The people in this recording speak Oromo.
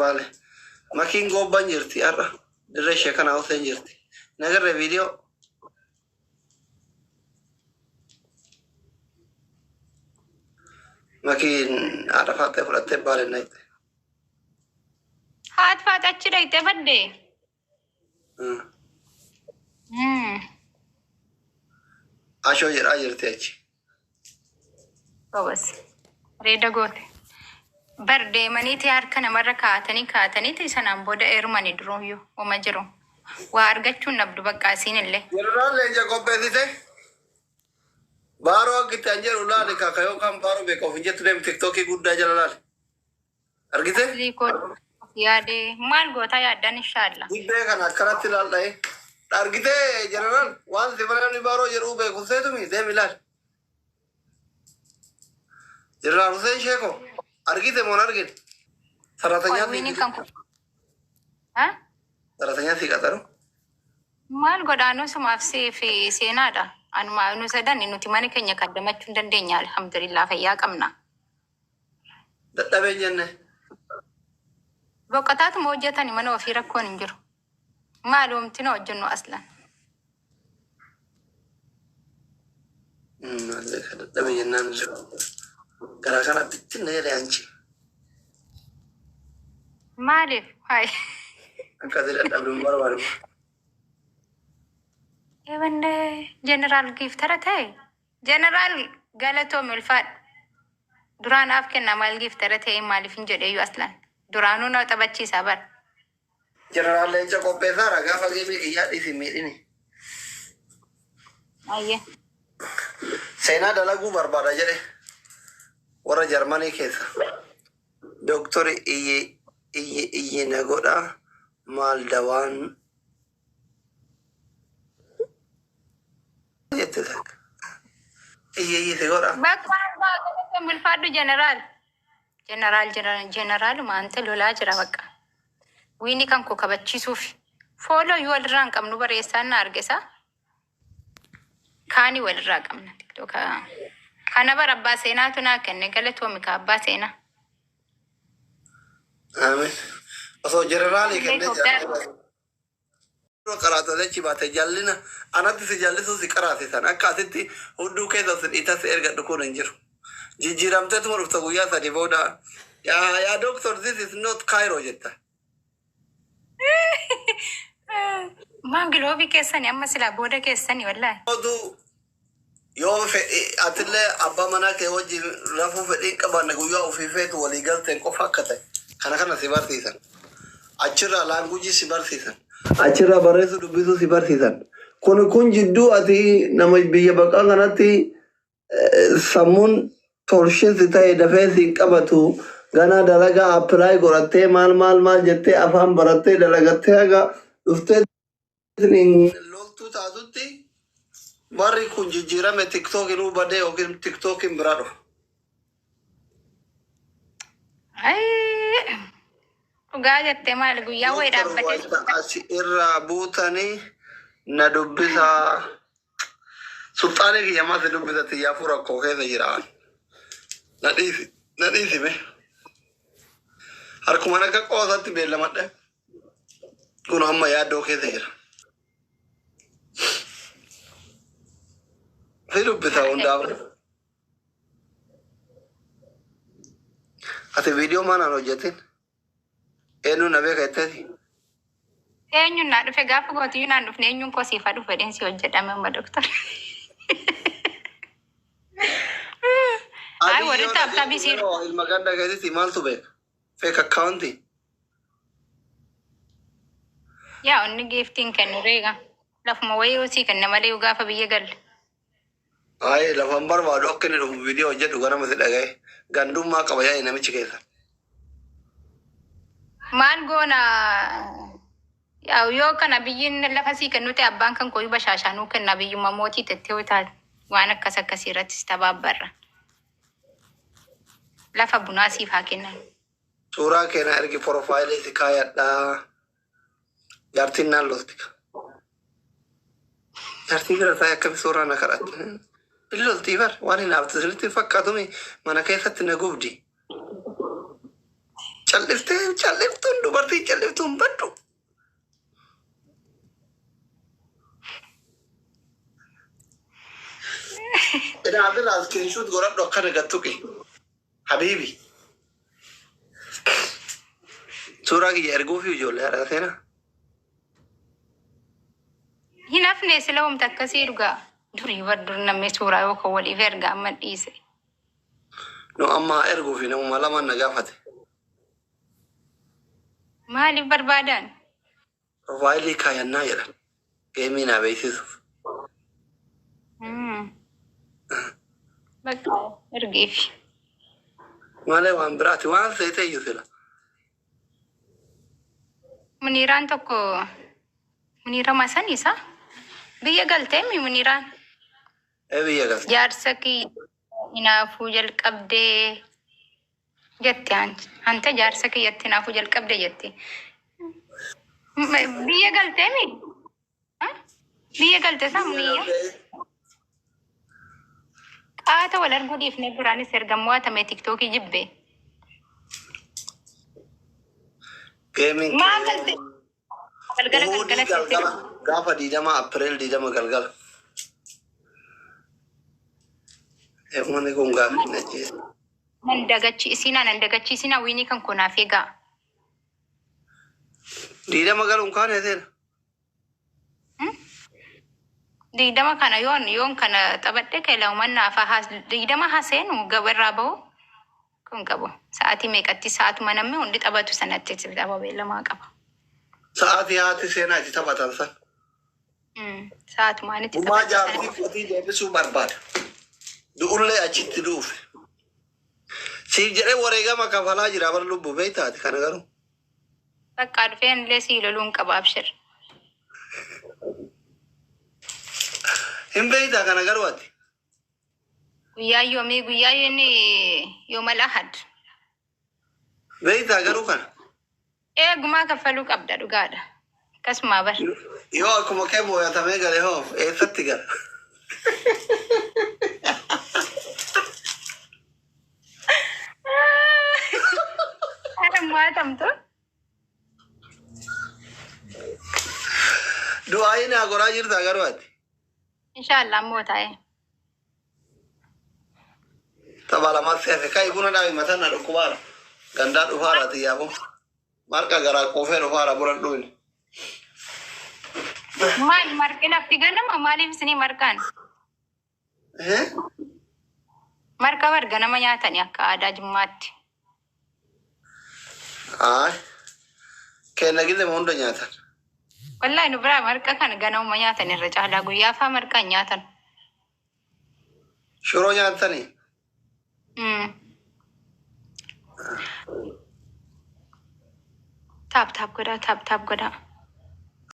Baale. Makiin goobban jirti har'a. Dirree ishee kana Hussein jirti. Nagarree viidiyoo. Makiin haadha faaxee fudhattee baale naqxe. Haati faate achi dhaqxee badde. Ashoo jedhaa jirti achi. Gobas. Reeda goote. Bar deemaniiti harka namarra kaa'atanii kaa'ataniiti sanaan booda eerumani duruuyyuu wama jiru. Waa argachuun dhabdu bakka asiin illee. Jeneraal leenca qopheessite. Baaroo akka itti an jedhu laali kaka yookaan baaroo beeka of hin jettu deemu tiktookii guddaa jala laali. Argite? Asli koo yaadee maal gootaa yaaddan inshaalla. Dibbee kana akkanatti ilaal dha'e. Argite jeneraal waan si mana namni baaroo jedhu beeku seetumi deemi ilaali. Jeneraal Hussein Sheeko argite moo hin argine? Saraatanyaa Qoy wiiniin si kan kun. Ha? Saraatanyaa si qaxaru. Maal godhaanuu sumaaf si fi seenaadha. Anuma nu sadan nuti mana keenya kaddamachuu hin dandeenya alhamdulillah fayyaa qabna. Dadhabeen jenne. Boqotaatuma hojjetani mana ofii rakkoon hin jiru. Maal homti na hojjennu aslan. Maallee ka dadhabe jennaan garaa kana bittinna jedhe anchi. Maaliif? Hayi. Akka ati dadhabdu hin barbaadu. Ebanne jeneraal giiftara ta'e. Jeneraal galatoomi ulfaadhu. Duraan af kenna maal giiftara ta'e maaliif hin jedheeyyuu aslan. Duraanuu na taphachiisa bar. Jeneraal leenca qopheessaadha gaafa geemii kiyyaa dhiisi miidhini. Ayyee. Seenaa dalaguu barbaada jedhe warra Jarmanii keessa. Dooktori iyyi iyyi iyyi na godha maal dawaan jette takka. Iyyi iyyi si godha. Bakka abbaa galatoomi ulfaadhu jeneraal. Jeneraal jeneraal maanta lolaa jira bakka. Wiini kan koo kabachiisuuf. Follow yoo walirraa hin qabnu bareessaan na argisa. Kaanii walirraa qabna. TikToka. Kana bara abbaa seenaatu naa kenne galatoomi ka abbaa seenaa. Amiin. Osoo jeneraalii Illee kennee Itoophiyaa. jira. Qaraatee achi baate jallina anatti si jallisuu si qaraasisan akka asitti hudduu keessa si dhiitas si ergadhu kun hin jiru. Jijjiiramteetuma dhufta guyyaa 3 booda yaa yaa doctor, this is not Cairo jetta. Maan giloobii keessani amma silaa booda keessani wallaahi. Oduu yoo fedhi atillee abbaa manaa kee wajjin rafuu fedhii hin qabaanne guyyaa ofii feetu walii galteen qofa akka ta'e kana kana si barsiisan. Achirraa language si barsiisan. Achirraa barreessuu dubbisuu si barsiisan. Kun kun jidduu ati nama biyya baqaa kanatti sammuun tolshinsi ta'e dafee si hin qabatu. Ganaa dalagaa apply godhattee maal maal maal jettee afaan barattee dalagattee haga dhuftee loltuu taatutti barri kun jijjiirame tiktookiin badee yookiin tiktookiin biraa dhufa. Ayii. Dhugaa jettee maal guyyaa wayii Doktor dhaabbatee wayita asi irraa buutanii na dubbisaa. Sulxaanii kiyya maas si dubbisa xiyyaafuu rakkoo keessa jira. Na dhiisi na dhiisi mee. Harkumaan akka qoosatti beellamadhe. Kun amma yaaddoo keessa jira. Si dubbisa hundaaf. Ati viidiyoo maanaan hojjetin? Eenyu na beeka jetteeti? Eenyuun naa dhufe gaafa gootiyyuu naan dhufne eenyuun koo siif haa dhufu jedheen si hojjedhame amma doktor. Ay Abii warri yoo tap tapii dhageessu si yeroo ilma ganda keessatti maaltu beeka? Fake account. Yaa inni giiftiin kennu reega. Lafuma wayii sii kenna malee gaafa biyya galle. Ay lafan barbaadu akka inni dhufu viidiyoo hojjedhu ganama si dhagaye. Gandummaa qaba yaa'e namichi keessa. Maal goona yaa yoo kana biyyiin lafa sii kennu ta'e abbaan kan kooyyuu bashaashaa nuu kenna biyyuma mootii tettee yoo taate waan akkas akkasii irratti si tabaabbarra. Lafa bunaa siif haa kennan. Suuraa keena ergi profile si kaayadhaa. Jaartiin naan lolti. Jaartii bira taa'ee akkami suuraa na kadhatte. Hin loltii bar waan hin haaftu sirriitti hin fakkaatumi mana keessatti na gubdi. Calliftee calliftuun Screenshot godhadhu akkana gad tuqi. Habiibi. Suuraa kiyya erguufi ijoollee haadha seenaa. Hin hafne sila wamta akkasii dhugaa. Durii bar dur namni suuraa yookaan waliif erga amma dhiise. Nu amma erguufi namuma lama na gaafate. Maaliif barbaadan? Profile kaayannaa jedhan. Game naa beeksisuuf. Bakka ergiifi. Malee waan biraati waan seete iyyuu sila. Muniiraan tokko Muniira masan isa biyya galteemi Muniiraan. Ee, biyya galte. Jaarsa kiyya hinaafuu jalqabdee jette ante jaarsa kiyyatti hinaafuu jalqabde jette. Biyya galteemi? Biyya galte isaa Muniyya? Qaata wal arguu dhiifnee biraanis erga mo'atame TikTokii jibbe. Gameiin Maal galte? Galgala Uhudii galgala galgala gaafa 20 April 20 galgala. Uummanni kun gaafa hin ajjeese. Nan dagachiisinaa, nan dagachiisinaa, winii kan konaaf eegaa. 20 galuun kaan eeseera. 20 kana yoon kana taphadhe keelauman naafa 20 haseenu gabarraa bahu kun qabu. Sa'aatii meeqatti sa'aatuma namni hundi taphatu sanatti tapha beellamaa qaba. Sa'aatii haati seenaa itti taphatan san. Sa'aatumaan itti Gumaa taphatu jaartii sanatti. qotii deebisuu barbaada. Du'ullee achitti du'uuf. Siif jedhee wareegama kafalaa jira bara lubbuu beektaati kana garuu. Bakka dhufeen illee sii loluun qaba abshir. Hin beektaa kana garuu ati. Guyyaa yoomii guyyaa inni yoomal ahad. Beektaa garuu kana. Ee, gumaa kaffaluu qabda dhugaadha. Akkasuma bar. Yoo akkuma kee moo'atamee gale hoo eessatti gala? Haadha mo'atamtu. Du'aayi naa goraa jirtaa garuu ati. Inshaallah ammoo taa'e. Tapha lamas seefe kai buna dhaabi mataan na dhukkubaara. Gandaa dhufaara xiyyaafuu. Marqa garaa quufee dhufaara buna dhuyne. Maal marqi lafti ganama maaliif isinii marqaan? Eh? Marqa bar ganama nyaatani akka aadaa Jimmaatti. Ayi. Kenna gille hunda nyaatan. Wallaahi nu biraa marqa kan ganamuma nyaatan irra caalaa guyyaa faa marqaan nyaatan. Shiroo nyaatanii. Tap tap godhaa, tap tap godhaa.